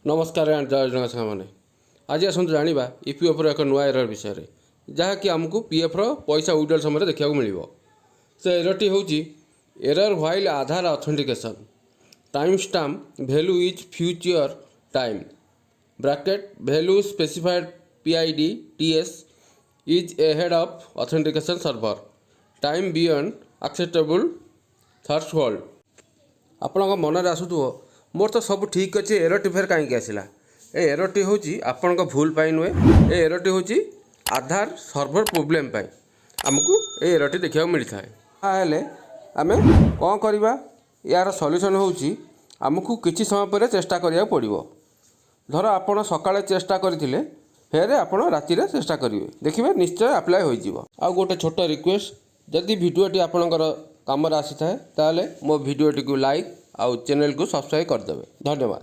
ନମସ୍କାର ଜୟ ଜଗନ୍ନାଥ ସାଙ୍ଗମାନେ। ଆଜି ଆସନ୍ତୁ ଜାଣିବା ଇପିଏଫ୍ର ଏକ ନୂଆ ଏରର୍ ବିଷୟରେ, ଯାହାକି ଆମକୁ ପିଏଫ୍ର ପଇସା ୱିଡ୍ରଲ୍ ସମୟରେ ଦେଖିବାକୁ ମିଳିବ। ସେ ଏରର୍ଟି ହେଉଛି "Error while Aadhaar authentication: time stamp value is future time bracket value specified PID TS is ahead of authentication server time beyond acceptable threshold." ଆପଣଙ୍କ ମନରେ ଆସୁଥିବ, ମୋର ତ ସବୁ ଠିକ୍ ଅଛି, ଏରର୍ଟି ଫେର୍ କାହିଁକି ଆସିଲା? ଏ ଏରର୍ଟି ହେଉଛି ଆପଣଙ୍କ ଭୁଲ ପାଇଁ ନୁହେଁ। ଏ ଏରର୍ଟି ହେଉଛି ଆଧାର ସର୍ଭର ପ୍ରୋବ୍ଲେମ୍ ପାଇଁ ଆମକୁ ଏ ଏରର୍ଟି ଦେଖିବାକୁ ମିଳିଥାଏ। ତାହେଲେ ଆମେ କ'ଣ କରିବା? ଏହାର ସଲ୍ୟୁସନ୍ ହେଉଛି, ଆମକୁ କିଛି ସମୟ ପରେ ଚେଷ୍ଟା କରିବାକୁ ପଡ଼ିବ। ଧର ଆପଣ ସକାଳେ ଚେଷ୍ଟା କରିଥିଲେ, ଫେରେ ଆପଣ ରାତିରେ ଚେଷ୍ଟା କରିବେ, ଦେଖିବେ ନିଶ୍ଚୟ ଆପ୍ଲାଏ ହୋଇଯିବ। ଆଉ ଗୋଟେ ଛୋଟ ରିକ୍ୱେଷ୍ଟ, ଯଦି ଭିଡ଼ିଓଟି ଆପଣଙ୍କର କାମରେ ଆସିଥାଏ, ତାହେଲେ ମୋ ଭିଡ଼ିଓଟିକୁ ଲାଇକ୍ ଆଉ ଚ୍ୟାନେଲକୁ ସବସ୍କ୍ରାଇବ୍ କରିଦେବେ। ଧନ୍ୟବାଦ।